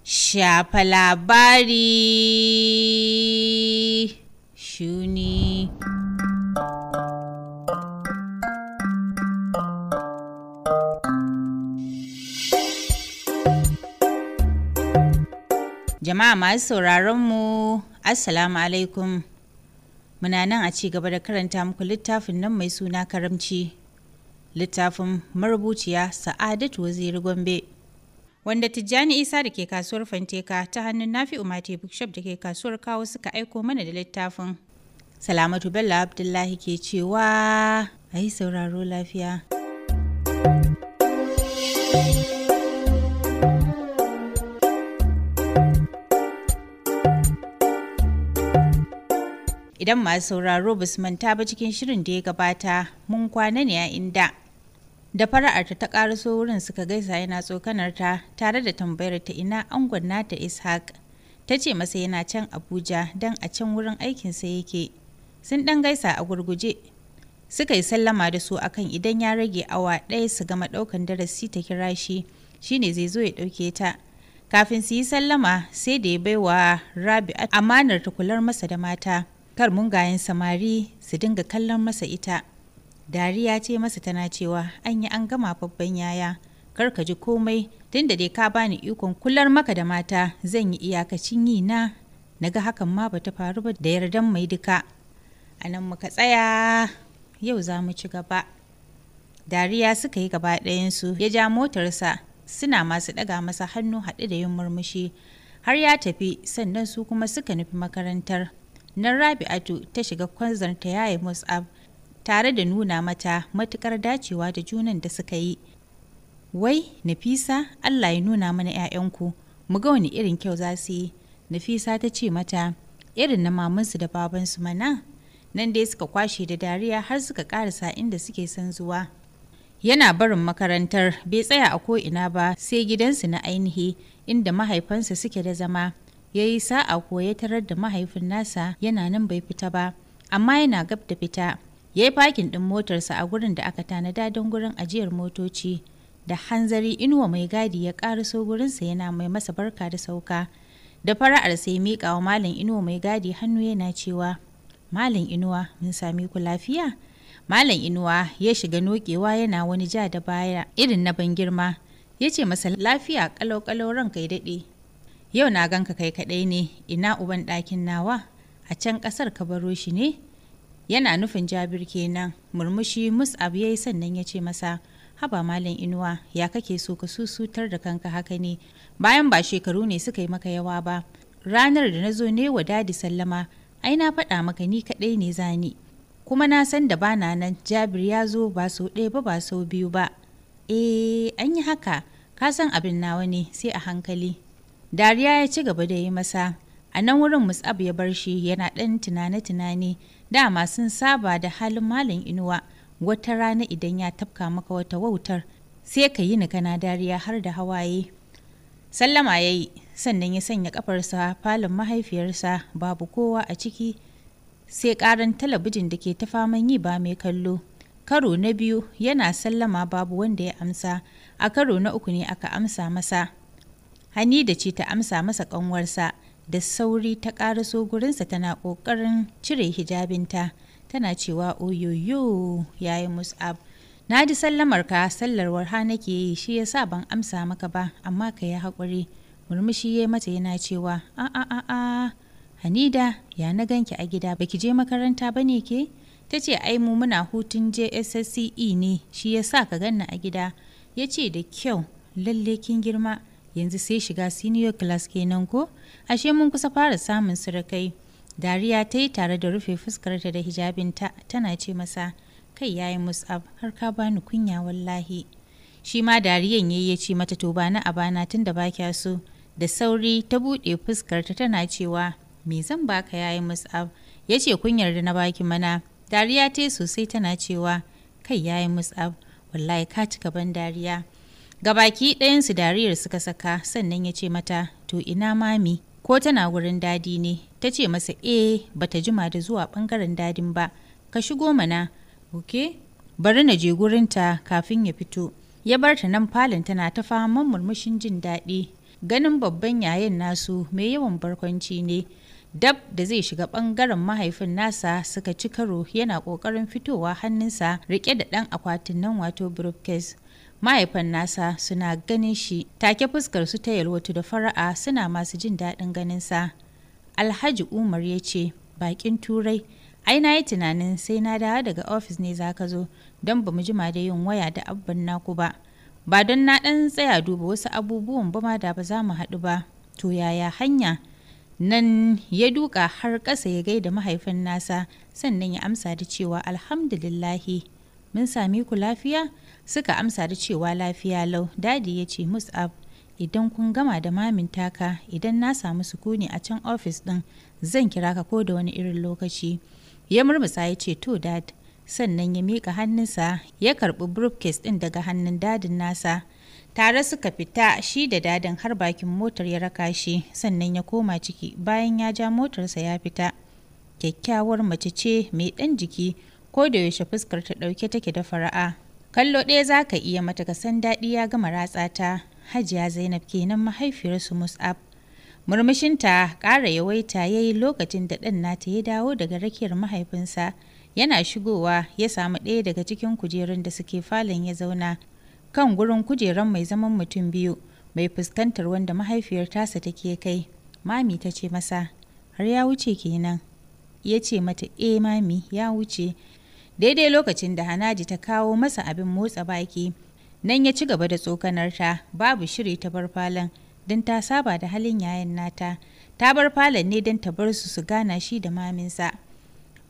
Shafa labari shuni. Jama'a masu sauraron mu, Assalamu alaikum. Muna nan a ci gaba da karanta muku littafin nan mai suna Karamci. Littafin marubuciya Sa'adatu Waziri Gombe. Wanda Tijjani Isa da ke kasuwar Fanteka ta hannun Nafi'u Mate Bookshop da ke kasuwar Kawo suka aiko mana da littafin. Salamatu Bello Abdullahi ke cewa a yi sauraro lafiya. Idan masu sauraro ba su manta ba, cikin shirin da ya gabata mun kwana ne a inda da fara'arta ta ƙaraso wurin suka gaisa, yana tsokanar ta tare da tambayar ta ina angon nata Ishaq. Ta ce masa yana can Abuja, don a can wurin aikinsa yake. Sun ɗan gaisa a gurguje, suka yi sallama da su akan idan ya rage awa 1 su gama ɗaukan darasi ta kira shi, shine zai zo ya ɗauke ta. Kafin su yi sallama sai da ya baiwa Rabi'a amanar ta kular masa da mata, kar mungayen samari su dinga kallon masa ita. Dariya ce masa tana cewa, "An yi an gama, babban yaya, kar ka ji komai, tunda dai ka bani ikon kular maka da mata, zan yi iyakacin yi na naga hakan ma bata faru ba, da yardan mai duka." A nan muka tsaya, yau za mu ci gaba. Dariya suka yi gaba ɗayansu, ya ja motarsa suna masu ɗaga masa hannu haɗe da yin murmushi. Har ya tafi sannan su kuma suka nufi makarantar. Nan Rabi'atu ta shiga kwanzarta yaya Mus'ab tare da nuna mata matukar dacewa da junan da suka yi. "Wai Nafisa, Allah ya nuna mana 'ya'yanku, mu ga wani irin kyau za su yi." Nafisa ta ce mata, "Irin na mamansu da babansu mana." Nan dai suka kwashe da dariya har suka karasa inda suke son zuwa. Yana barin makarantar bai tsaya a ko'ina ba sai gidansu na ainihi inda mahaifansa suke da zama. Ya yi sa'a ko ya tarar da mahaifin nasa yana nan bai fita ba, amma yana gab da fita. Ya yi fakin ɗin motarsa a gurin da aka tanada don gurin ajiyar motoci. Da hanzari Inuwa mai gadi ya ƙaraso gurinsa yana mai masa barka da sauka. Da fara'ar sai miƙa wa Malam Inuwa mai gadi hannu yana cewa, "Malam Inuwa, mun sami ku lafiya?" Malam Inuwa ya shiga nokewa yana wani ja da baya irin na ban girma. Ya ce masa, "Lafiya kalau kalau, ranka ya daɗe. Yau na ganka kai kaɗai ne, ina uban ɗakin nawa? A can ƙasar ka baro shi ne?" Yana nufin Jabir kenan. Murmushi Mus'ab ya yi sannan ya ce masa, "Haba Malam Inuwa, ya kake so ka susutar da kanka haka ne, bayan ba shekaru ne suka yi maka yawa ba? Ranar da na zo ne wa Dadi sallama, ai na faɗa maka ni kaɗai ne zani. Kuma na san da bana nan Jabir ya zo, ba sau ɗaya ba, ba sau biyu ba." "Eh, an yi haka, ka san abin nawa ne sai a hankali." Dariya ya ci gaba da yi masa. A nan wurin Mus'ab ya bar shi yana ɗan tunane-tunane. Dama sun saba da halin Malam Inuwa, wata rana idan ya tafka maka wata wautar sai ka yi ni kana dariya har da hawaye. Sallama ya yi sannan ya sanya kafarsa falon mahaifiyarsa. Babu kowa a ciki sai karan talabijin da ke ta faman yi ba mai kallo. Karo na biyu yana sallama babu wanda ya amsa. A karo na uku ne aka amsa masa. Hanida ce ta amsa masa, kanwarsa. Da sauri ta ƙaraso gurinsa tana ƙoƙarin cire hijabinta tana cewa, "Oyoyo yayi Mus'ab, na ji sallamar ka, sallar warha nake yi shi yasa ban amsa maka ba, amma ka yi haƙuri." Murmushi ya mata yana cewa, "A a a a, Hanida, ya na ganki a gida, baki je makaranta ba ne ke?" Ta ce, "Ai mu muna hutun JSSCE ne, shi yasa ka ganna a gida." Ya ce, "Da kyau, lalle kin girma, yanzu sai shiga senior class kenan ko? Ashe mun kusa fara samun surukai." Dariya ta yi tare da rufe fuskarta da hijabinta tana ce masa, "Kai yayi Mus'ab, har ka bani kunya wallahi." Shi ma dariyan yayi, ya ce mata, "To bani a bana tun da ba kya so." Da sauri ta buɗe fuskarta tana cewa, "Me zan baka, yayi Mus'ab?" Ya ce, "Kunyar da na baki mana." Dariya ta yi sosai tana cewa, "Kai yayi Mus'ab, wallahi ka cika ban dariya." Gabaki ɗayansu dariyar suka saka. Sannan ya ce mata, "To ina mami, ko tana wurin Dadi ne?" Ta ce masa, "Eh, bata jima da zuwa ɓangaren Dadin ba, ka shigo mana." "Ok, bari na je gurinta kafin ya fito." Ya bar ta nan falon tana ta faman murmushin jin daɗi. Ganin babban yayan nasu mai yawan barkwanci ne. Dab da zai shiga bangaren mahaifin nasa suka ci karo yana kokarin fitowa hannunsa rike da dan akwatin nan wato briefcase. Mahaifan nasa suna ganin shi take fuskar su ta yalwatu da fara'a suna masu jin daɗin ganinsa. Alhaji Umar ya ce, "Bakin Turai, ai na yi tunanin sai na dawo daga ofis ne za ka zo, don ba mu jima da yin waya da abban naku ba. Ba don na ɗan tsaya duba wasu abubuwan ba ma da ba za mu haɗu ba. To yaya hanya?" Nan ya duka har ƙasa ya gaida mahaifin nasa, sannan ya amsa da cewa alhamdulillahi. Mun sami ku lafiya? Suka amsa da cewa lafiya lau. Dadi ya ce, "Mus'ab, idan kun gama da mamin taka, idan na samu sukuni a can ofis ɗin, zan kira ka ko da wani irin lokaci." Ya murmusa ya ce, "To Dad." Sannan ya miƙa hannunsa ya karɓi briefcase ɗin daga hannun dadin nasa. Tare suka fita shi da dadin har bakin motar ya raka shi, sannan ya koma ciki bayan ya ja motarsa ya fita. Kyakkyawar mace ce mai ɗan jiki, ko da yaushe fuskar ta ɗauke take da fara'a. Kallo ɗaya za ka iya mata ka san daɗi ya gama ratsa ta. Hajiya Zainab kenan, mahaifiyarsu Mus'ab. Murmushinta ƙara yawaita ya yi lokacin da ɗan nata ya dawo daga rakiyar mahaifinsa. Yana shigowa ya samu ɗaya daga cikin kujerun da suke falon ya zauna kan gurin kujeran mai zaman mutum biyu mai fuskantar wanda mahaifiyar tasa take kai. Mami ta ce masa, "Har ya wuce kenan?" Ya ce mata, "E mami, ya wuce." Daidai lokacin da Hanaji ta kawo masa abin motsa baki, nan ya ci gaba da tsokanarta. Babu shiri ta bar falon don ta saba da halin yayan nata. Ta bar falon ne don ta bar su su gana shi da maminsa.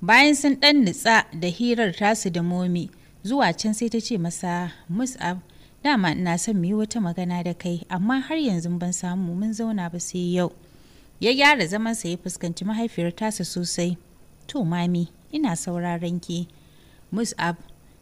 Bayan sun ɗan nutsa da hirar tasu da momi, zuwa can sai ta ce masa, "Mus'ab, dama ina son mu yi wata magana da kai, amma har yanzu ban samu mun zauna ba sai yau." Ya gyara zamansa ya fuskanci mahaifiyar tasa sosai. "To mami, ina sauraron ki." "Mus'ab,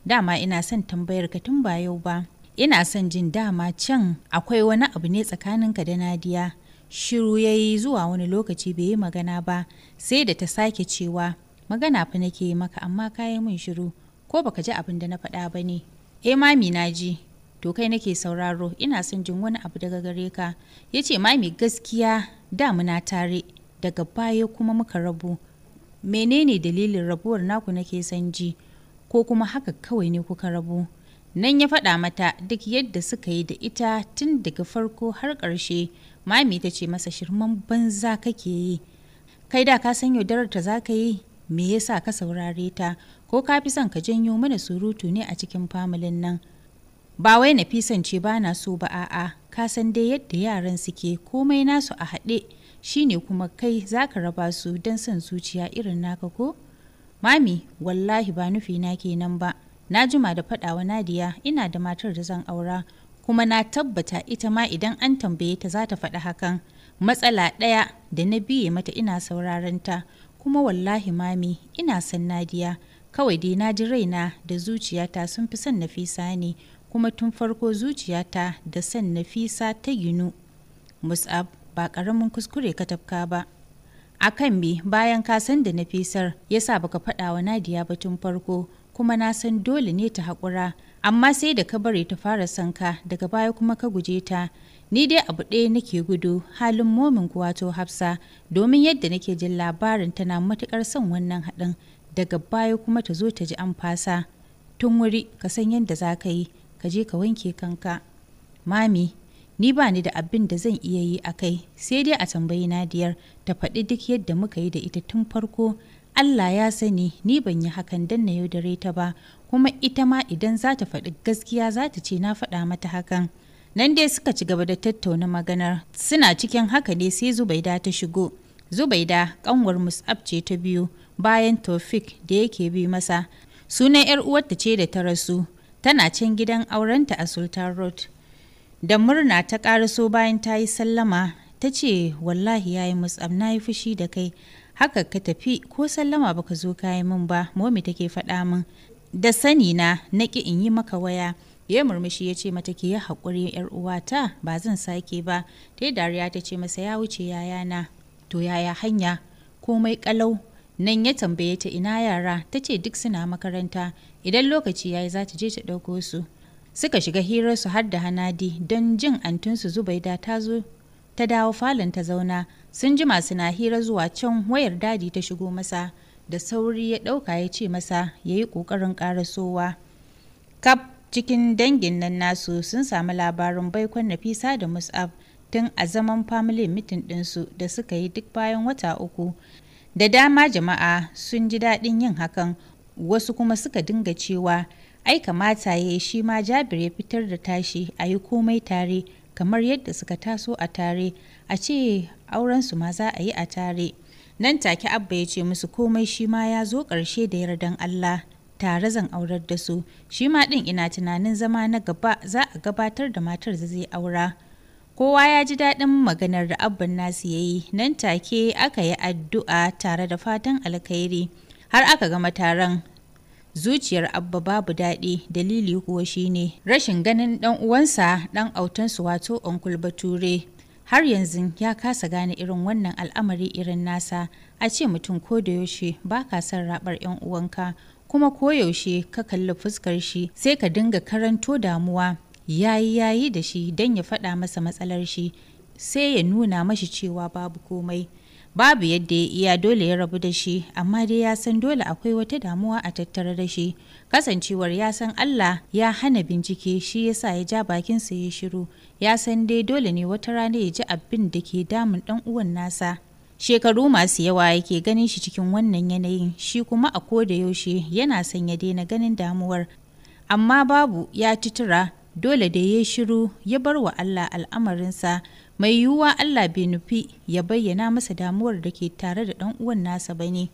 dama ina son tambayar ka tun ba yau ba. Ina son jin dama can akwai wani abu ne tsakaninka da Nadiya." Shiru ya yi zuwa wani lokaci bai yi magana ba, sai da ta sake cewa, "Magana fa nake yi maka amma ka yi min shiru, ko baka ji abin da na faɗa ba ne?" "E mami, na ji." "To kai nake sauraro, ina son jin wani abu daga gare ka." Ya ce, "Mami, gaskiya da muna tare, daga baya kuma muka rabu. Menene dalilin rabuwar naku nake son ji, ko kuma haka kawai ne kuka rabu?" Nan ya faɗa mata duk yadda suka yi da ita tun daga farko har ƙarshe. Mami ta ce masa, "Shirman banza kake yi. Kai da ka san yaudarar ta za ka yi, me yasa ka saurare ta? Ko ka fi son ka janyo mana surutu ne a cikin familin nan?" "Ba wai Nafisan ce ba na so ba, a'a, ka san dai yadda yaran suke, komai nasu a haɗe, shine kuma kai za ka raba su don son zuciya irin naka ko?" "Mami, wallahi ba nufi na kenan ba. Na jima da faɗawa Nadiya ina da matar da zan aura, kuma na tabbata ita ma idan an tambaye ta za ta faɗi hakan. Matsala ɗaya da na biye mata ina sauraron ta, kuma wallahi mami ina son Nadiya. Kawai dai na ji raina da zuciyata sun fi son Nafisa ne, kuma tun farko zuciyata da son Nafisa ta ginu." "Mus'ab, ba ƙaramin kuskure ka tafka ba. A kan me bayan ka san da Nafisar ya sa baka faɗa wa Nadiya ba tun farko, kuma na san dole ne ta haƙura, amma sai da ka bari ta fara son ka, daga baya kuma ka guje ta. Ni dai abu ɗaya nake gudu, halin momin ku wato Hafsa, domin yadda nake jin labarin tana matuƙar son wannan haɗin, daga baya kuma ta zo ta ji an fasa. Tun wuri ka san yadda za ka yi, ka je ka wanke kanka." "Mami, ni ba ni da abin da zan iya yi a kai, sai dai a tambayi Nadiyar ta faɗi duk yadda muka yi da ita tun farko. Allah ya sani ni ban yi hakan don na yaudare ta ba, kuma ita ma idan za ta faɗi gaskiya za ta ce na faɗa mata hakan." Nan dai suka ci gaba da tattauna maganar. Suna cikin haka ne sai Zubaida ta shigo. Zubaida kanwar Mus'ab ce ta biyu bayan Taufik da yake bi masa. Sunan 'yar uwarta ce da ta rasu, tana can gidan aurenta a Sultan Road. Da murna ta ƙaraso bayan ta yi sallama, ta ce, "Wallahi yayi Mus'ab, na yi fushi da kai. Haka ka tafi ko sallama baka zo ka yi min ba, momi take faɗa min. Da sani na na ƙi in yi maka waya." Ya murmushi ya ce mata, "Ki yi haƙuri yar uwata, ba zan sake ba." Ta dariya ta ce masa, "Ya wuce yayana. To yaya hanya? Komai ƙalau?" Nan ya tambaye ta ina yara, ta ce duk suna makaranta, idan lokaci yayi za ta je ta ɗauko su. Suka shiga hirarsu har da Hanadi don jin antinsu Zubaida ta zo. Ta dawo falon ta zauna. Sun jima suna hira zuwa can wayar Dadi ta shigo masa. Da sauri ya ɗauka ya ce masa ya yi ƙoƙarin ƙarasowa. Kaf cikin dangin nan nasu sun sami labarin baikon Nafisa da Mus'ab tun a zaman family meeting ɗinsu da suka yi duk bayan wata 3. Da dama jama'a sun ji daɗin yin hakan, wasu kuma suka dinga cewa ai kamata ya yi shi ma Jabir ya fitar da tashi a yi komai tare kamar yadda suka taso a tare, a ce aurensu ma za a yi a tare. Nan take Abba ya ce musu komai shi ma ya zo ƙarshe da yardan Allah, tare zan aurar da su. Shi ma ɗin ina tunanin zama na gaba za a gabatar da matar da zai aura. Kowa ya ji daɗin maganar da abban nasu ya yi, nan take aka yi addu'a tare da fatan alkhairi. Har aka gama taron, zuciyar Abba babu daɗi, dalili kuwa shine rashin ganin ɗan uwansa ɗan autansu wato Uncle Bature. Har yanzu ya kasa gane irin wannan al'amari irin nasa, a ce mutum ko da yaushe ba ka son raɓar 'yan uwanka, kuma koyaushe ka kalli fuskar shi sai ka dinga karanto damuwa. Yayi yayi da shi don ya faɗa masa matsalar shi, sai ya nuna mashi cewa babu komai. Babu yadda ya iya, dole ya rabu da shi, amma dai ya san dole akwai wata damuwa a tattare da shi. Kasancewar ya san Allah ya hana bincike, shi yasa ya ja bakinsa ya shiru. Ya san dai dole ne wata rana ya ji abin da ke damun ɗan uwan nasa. Shekaru masu yawa yake ganin shi cikin wannan yanayin, shi kuma a koda yaushe yana son ya daina ganin damuwar, amma babu, ya titura. Dole da ya shiru ya bar wa Allah al'amarinsa. Mai yiwuwa Allah bai nufi ya bayyana masa damuwar da ke tare da ɗan uwan nasa ba ne.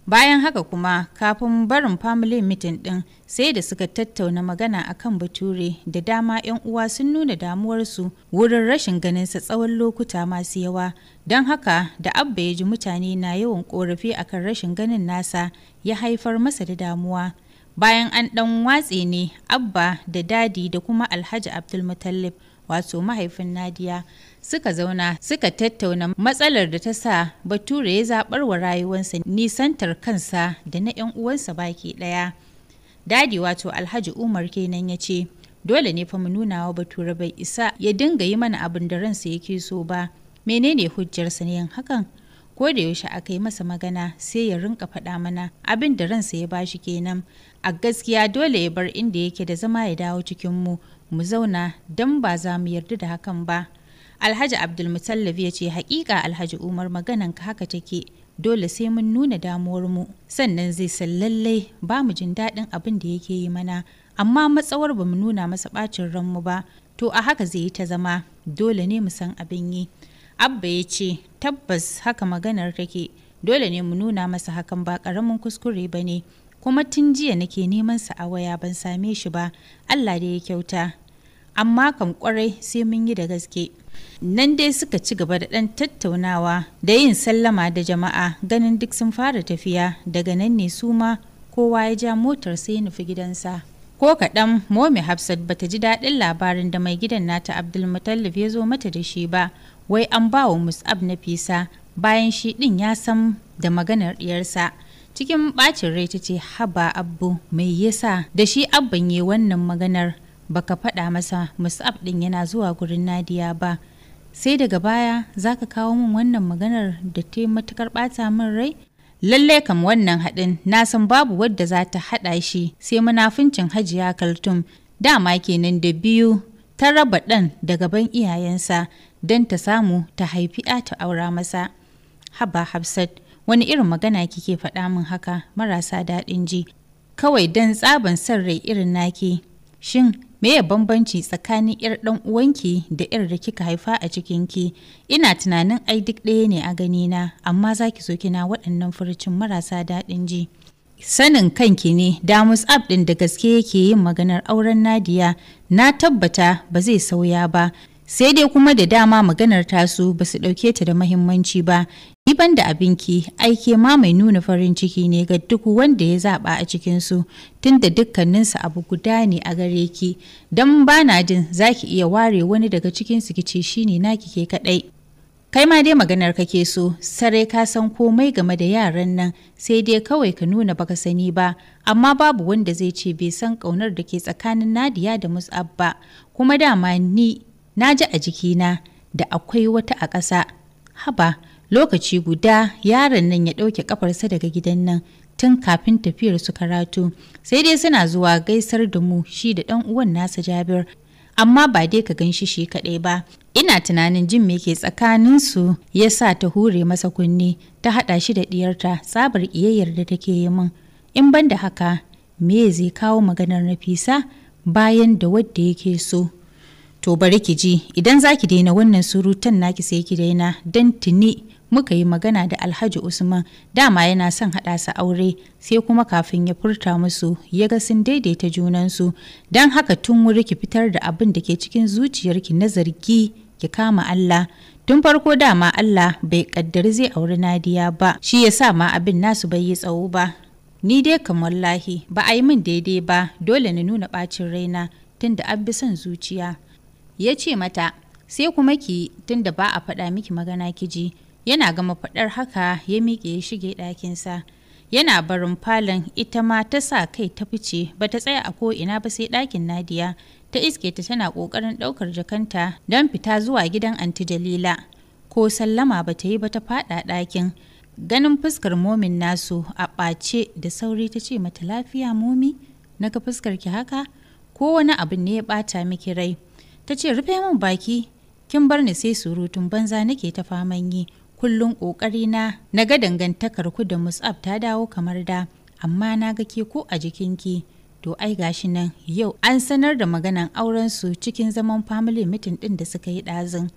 Bayan haka kuma kafin barin family meeting ɗin sai da suka tattauna magana akan Bature. Da dama 'yan uwa sun nuna damuwarsu wurin rashin ganinsa tsawon lokuta masu yawa. Don haka da Abba ya ji mutane na yawan ƙorafi akan rashin ganin nasa, ya haifar masa da damuwa. Bayan an ɗan watse ne, Abba da Dadi da kuma Alhaji Abdulmutallib wato mahaifin Nadiya suka zauna suka tattauna matsalar da ta sa Bature ya zaɓar wa rayuwarsa nisantar kansa da na 'yan uwansa baki ɗaya. Dadi wato Alhaji Umar kenan ya ce, dole ne fa mu nuna wa Bature bai isa ya dinga yi mana abin da ransa yake so ba. Menene hujjarsa ne yin hakan? Ko da yaushe aka yi masa magana sai ya rinka faɗa mana abin da ransa ya bashi kenan. A gaskiya dole ya bar inda yake da zama ya dawo cikin mu, mu zauna, don ba za mu yarda da hakan ba. Alhaji Abdulmutallab ya ce, haƙiƙa Alhaji Umar, maganan ka haka take, dole sai mun nuna damuwar mu, sannan zai san lallai ba mu jin daɗin abin da yake yi mana, amma matsawar ba mu nuna masa ɓacin ranmu ba, to a haka zai yi ta zama. Dole ne mu san abin yi. Abba ya ce, tabbas haka maganar take, dole ne mu nuna masa hakan ba ƙaramin kuskure ba ne, kuma tun jiya nake neman sa a waya ban same shi ba, Allah da ya kyauta. Amma kam kwarai sai mun yi da gaske. Nan dai suka ci gaba da ɗan tattaunawa da yin sallama da jama'a, ganin duk sun fara tafiya, daga nan ne su ma kowa ya ja motar sai ya nufi gidansa. Ko kaɗan Momi Hafsat bata ji daɗin labarin da mai gidan nata Abdulmutallib ya zo mata da shi ba, wai an ba wa Mus'ab Nafisa bayan shi ɗin ya san da maganar ɗiyarsa. Cikin ɓacin rai ta ce, haba Abbu, mai yasa da shi Abban yi wannan maganar baka faɗa masa Mus'ab ɗin yana zuwa gurin Nadiya ba? Sai daga baya zaka kawo min wannan maganar da ta matuƙar ɓata min rai? Lallai kam wannan haɗin na san babu wadda za ta haɗa shi sai munafuncin Hajiya Kaltum. Dama kenan da biyu ta raba ɗan da gaban iyayensa don ta samu ta haifi ‘ya ta aura masa. Haba Hafsat, wani irin magana kike faɗa min haka marasa daɗin ji, kawai don tsaban son rai irin naki. Shin me ya bambanci tsakanin ‘yar ɗan uwanki da ‘yar da kika haifa a cikinki? Ina tunanin ai duk ɗaya ne a ganina, amma za ki so kina waɗannan furucin marasa daɗin ji. Sanin kanki ne da Mus'ab ɗin da gaske yake yin maganar auren Nadiya, na tabbata ba zai sauya ba. Sai dai kuma da dama maganar tasu ba su ɗauke ta da mahimmanci ba. Ni ban da abinki, aike ma mai nuna farin ciki ne ga duk wanda ya zaɓa a cikinsu, tunda dukkaninsu abu guda ne a gare ki, don ba na jin za ki iya ware wani daga cikinsu ki ce shi ne naki ke kaɗai. Kai ma dai maganar kake so, sarai ka san komai game da yaran nan, sai dai kawai ka nuna baka sani ba, amma babu wanda zai ce bai san ƙaunar da ke tsakanin Nadiya da Mus'ab ba, kuma dama ni na ji a jikina, da akwai wata a ƙasa. Haba, lokaci guda yaron nan ya ɗauke ƙafarsa daga gidan nan tun kafin tafiyar su karatu, sai dai suna zuwa gaisar da mu shi da ɗan uwan nasa Jabir, amma ba dai ka gan shi shi kaɗai ba. Ina tunanin jin me ke tsakaninsu ya sa ta hure masa kunne ta haɗa shi da ɗiyarta tsabar ƙiyayyar da take yi min. In ban da haka, me zai kawo maganar Nafisa bayan da wadda yake so? To bari ki ji, idan za ki daina wannan surutan naki sai ki daina, don tuni muka yi magana da Alhaji Usman, dama yana son haɗa su aure, sai kuma kafin ya furta musu ya ga sun daidaita junansu, don haka tun wuri ki fitar da abin da ke cikin zuciyarki na zargi, ki kama Allah. Tun farko dama Allah bai kaddari zai auri Nadiya ba, shi yasa ma abin nasu bai yi tsawo ba. Ni dai kam wallahi ba a yi min daidai ba, dole na nuna ɓacin raina tunda an bi son zuciya. Ya ce mata, sai kuma ki, tunda ba a faɗa miki magana kiji. Yana gama faɗar haka ya miƙe ya shige ɗakinsa. Yana barin falon, ita ma ta sa kai ta fice, ba ta tsaya a ko'ina ba sai ɗakin Nadiya. Ta iske ta tana ƙoƙarin ɗaukar jakanta don fita zuwa gidan Anti Jalila. Ko sallama ba ta yi ba ta faɗa ɗakin. Ganin fuskar momin nasu a ɓace, da sauri ta ce mata, lafiya momi? Naga fuskar ki haka? Ko wani abu ne ya ɓata miki rai? Ta ce, rufe min baki, kin bar ni sai surutun banza nake ta faman yi. Kullum ƙoƙari na na ga dangantakar ku da Mus'ab ta dawo kamar da, amma na ga ke ko a jikinki. To ai gashi nan yau an sanar da maganan auren su cikin zaman family meeting ɗin da suka yi ɗazun.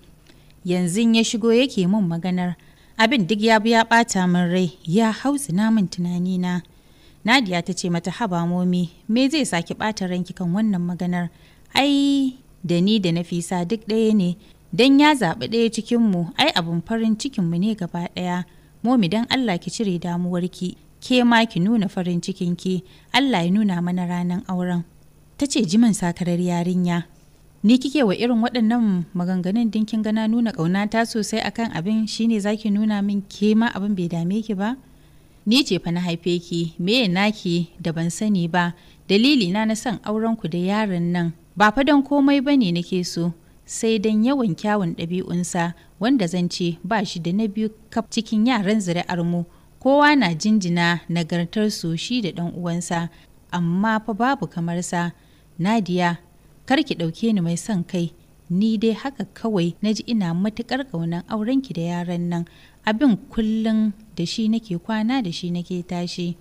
Yanzu ya shigo yake min maganar. Abin duk ya bi ya ɓata min rai, ya hautsina min tunanina. Nadiya ta ce mata, haba momi, me zai saki ɓata ranki kan wannan maganar? Ai da ni da Nafisa duk ɗaya ne, don ya zaɓi ɗaya cikinmu, ai abin farin cikinmu ne gaba ɗaya. Momi, don Allah ki cire damuwarki, ke ma ki nuna farin cikinki, Allah ya nuna mana ranar auren. Ta ce, jimin sakarar yarinya, ni kike wa irin waɗannan maganganun? Din kin gana nuna ƙaunata sosai akan abin shine zaki nuna min ke ma abin bai dame ki ba? Ni ce fa na haife ki, meye naki da ban sani ba? Dalili na na son auren ku da yaron nan ba fa don komai bane nake so, sai don yawan kyawun ɗabi'unsa, wanda zan ce ba shi da na biyu kaf cikin yaran zuri'ar mu. Kowa na jinjina nagartar su shi da ɗan uwansa, amma fa babu kamar sa. Nadiya, kar ki ɗauke ni mai son kai, ni dai haka kawai na ji ina matuƙar ƙaunar aurenki da yaran nan. Abin kullum da shi nake kwana, da shi nake tashi.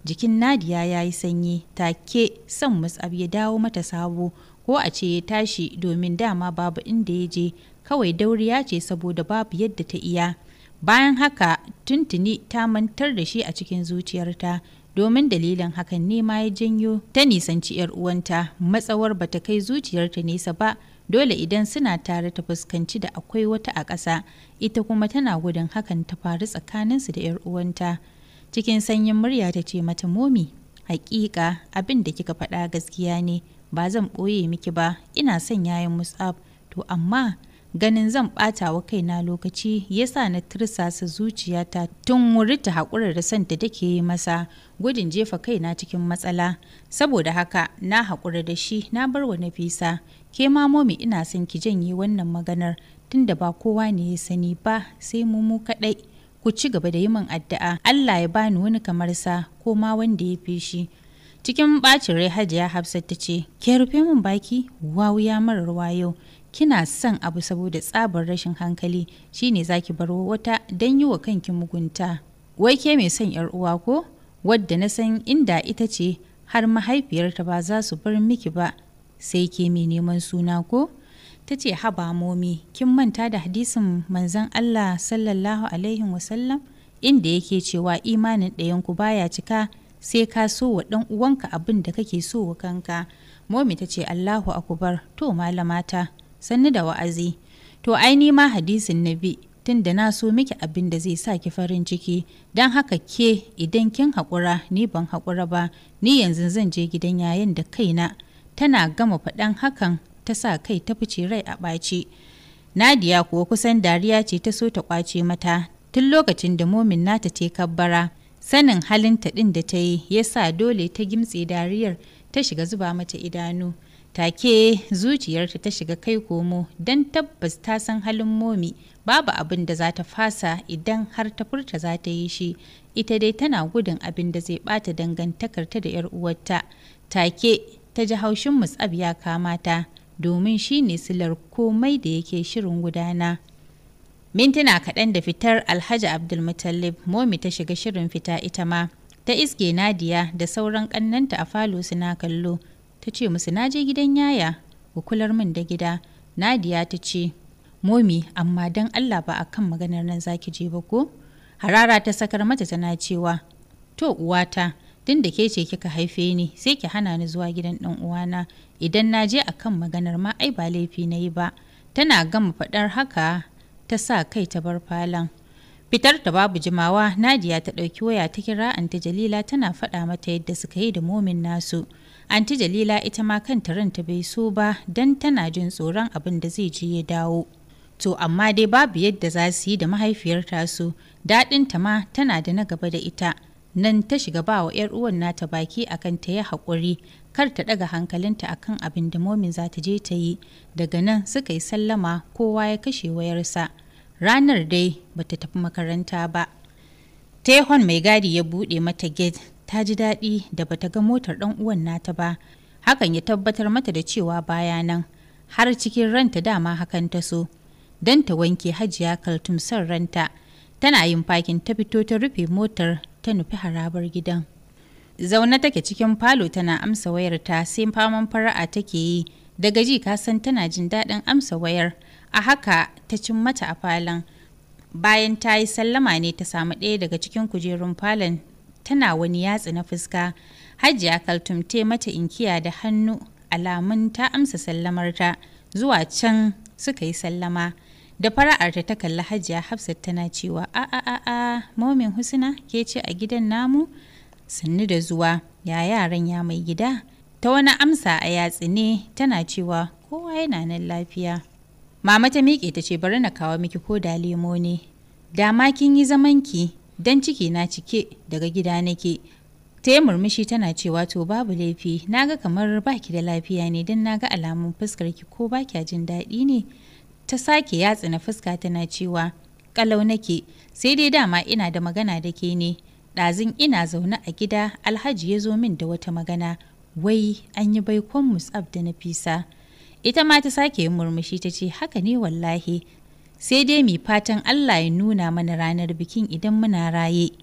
Jikin Nadiya ya yi sanyi, take son Mus'ab ya dawo mata sabo, ko a ce ya tashi, domin dama babu inda ya je, kawai dauriya ce saboda babu yadda ta iya. Bayan haka tuntuni ta mantar da shi a cikin zuciyarta, domin dalilin hakan ne ma ya janyo ta nisanci yar uwanta, matsawar bata kai zuciyarta nesa ba, dole idan suna tare ta fuskanci da akwai wata a ƙasa, ita kuma tana gudun hakan ta faru tsakaninsu da yar uwanta. Cikin sanyin murya ta ce mata, momi, hakika abin da kika faɗa gaskiya ne, ba zan ɓoye miki ba, ina son yayin Mus'ab. To amma ganin zan ɓata wa kaina lokaci yasa na tirsasa zuciyata tun wuri ta haƙura da son da take yi masa, gudun jefa kaina cikin matsala. Saboda haka na haƙura da shi, na bar wa Nafisa. Ke ma momi, ina son ki janye wannan maganar, tunda ba kowa ne ya sani ba sai mu mu kaɗai. Ku ci gaba da yi min addu'a Allah ya bani wani kamar sa ko ma wanda ya fi shi. Cikin ɓacin rai Hajiya Hafsat ta ce, ke rufe min baki, wawuya marar wayo, kina son abu saboda tsabar rashin hankali shine zaki bar wata don yi wa kanki mugunta. Wai ke mai son yar uwa ko wadda na san inda ita ce har mahaifiyarta ba za su bar miki ba, sai ke mai neman suna ko? Ta ce, haba momi, kin manta da hadisin manzon Allah sallallahu alaihi wasallam inda yake cewa imanin ɗayanku baya cika sai ka so wa ɗan uwanka abin da kake so wa kanka? Momi ta ce, Allahu akubar, to malamata, sannu da wa'azi. To ai ni ma hadisin nabi, tun da na so miki abin da zai sa ki farin ciki, don haka ke idan kin haƙura, ni ban haƙura ba, ni yanzu zan je gidan yayin da kaina. Tana gama faɗan hakan ta sa kai ta fice rai a ɓaci. Nadiya kuwa kusan dariya ce ta so ta ƙwace mata tun lokacin da momin nata ta kabbara. Sanin halinta ɗin da ta yi ya sa dole ta gimtse dariyar, ta shiga zuba mata idanu. Take zuciyarta ta shiga kai komo don tabbas ta san halin Momi, babu abin da za ta fasa idan har ta furta za ta yi shi. Ita dai tana gudun abin da zai bata dangantakarta da 'yar uwarta. Take ta ji haushin Mus'ab ya kama ta domin shi ne silar komai da yake shirin gudana. Mintuna kaɗan da fitar Alhaji Abdulmutallib, Momi ta shiga shirin fita ita ma. Ta iske Nadiya da sauran ƙannenta a falo suna kallo. Ta ce musu, na je gidan yaya, ku kular min da gida. Nadiya ta ce, Momi, amma don Allah ba a kan maganar nan zaki je ba ko? Harara ta sakar mata tana cewa, to uwata, tun da ke ce kika haife ni sai ki hana ni zuwa gidan ɗan uwana. Idan na je akan maganar ma ai ba laifi na yi ba. Tana gama faɗar haka ta sa kai ta bar falon. Fitar ta babu jimawa, Nadiya ta ɗauki waya ta kira Anti Jalila tana faɗa mata yadda suka yi da momin nasu. Anti Jalila ita ma kanta ranta bai so ba don tana jin tsoron abin da zai je ya dawo. To amma dai babu yadda za su yi da mahaifiyar tasu, daɗinta ma tana da na gaba da ita. Nan ta shiga ba wa 'yar uwan nata baki akan ta yi haƙuri, kar ta ɗaga hankalinta akan abin da momin za ta je ta yi. Daga nan suka yi sallama, kowa ya kashe wayarsa. Ranar dai bata tafi makaranta ba. Tehon mai gadi ya buɗe mata gate, ta ji daɗi da bata ga motar ɗan uwan nata ba. Hakan ya tabbatar mata da cewa baya nan, har cikin ranta dama hakan ta so. Don ta wanke Hajiya Kaltum son ranta. Tana yin fakin ta fito ta rufe motar ta nufi harabar gidan. Zaune take cikin falo tana amsa wayarta, sai faman fara'a take yi. Daga ji ka san tana jin daɗin amsa wayar. A haka ta cin mata a falon. Bayan ta yi sallama ne ta samu ɗaya daga cikin kujerun falon tana wani yatsa na fuska. Hajiya Kaltum te mata inkiya da hannu alamun ta amsa sallamarta. Zuwa can suka yi sallama. Da fara'arta ta kalli Hajiya Hafsat tana cewa, a a a a momin Husna, ke ce a gidan namu? Sannu da zuwa, ya yaran, ya mai gida? Ta wani amsa a yatsi ne tana cewa, kowa yana nan lafiya. Mama ta miƙe ta ce, bari na kawo miki ko da lemo ne. Dama kin yi zamanki don ciki na cike, daga gida nake. Ta yi murmushi tana cewa, to babu laifi, na ga kamar baki da lafiya ne don na ga alamun fuskar ki, ko ba kya jin daɗi ne? Ta sake yatsa na fuska tana cewa, kalau nake, sai dai dama ina da magana da ke ne. Ɗazun ina zaune a gida Alhaji ya zo min da wata magana, wai an yi baikon Mus'ab da Nafisa. Ita ma ta sake yin murmushi ta ce, haka ne wallahi, sai dai mi fatan Allah ya nuna mana ranar bikin idan muna raye.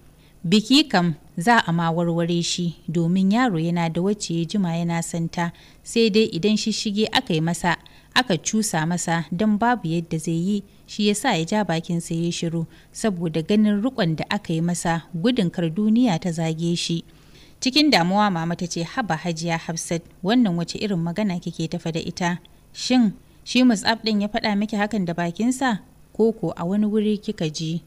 Biki kam za a ma warware shi domin yaro yana da wacce ya jima yana santa, sai dai idan shishige aka yi masa, aka cusa masa don babu yadda zai yi, shi yasa ya ja bakinsa ya shiru saboda ganin rikon da aka yi masa, gudun kar duniya ta zage shi. Cikin damuwa mama ta ce, haba Hajiya Hafsat, wannan wace irin magana kike tafa da ita? Shin shi Mus'ab ɗin ya faɗa miki hakan da bakinsa ko ko a wani wuri kika ji?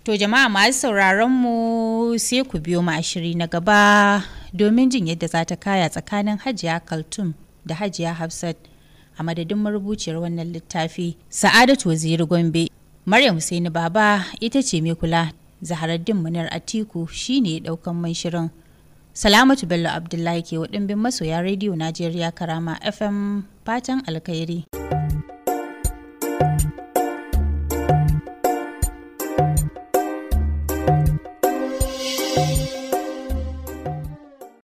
To jama'a masu sauraron mu, sai ku biyo mu a shiri na gaba domin jin yadda za ta kaya tsakanin Hajiya Kaltum da Hajiya Hafsat. A madadin marubuciyar wannan littafi, Sa'adatu Waziri Gombe, Maryam Husaini Baba ita ce mai kula, Zaharaddin Munir Atiku shine ya daukan man shirin. Salamatu Bello Abdullahi ke wa ɗimbin masoya Rediyo Najeriya Karama FM fatan alkhairi.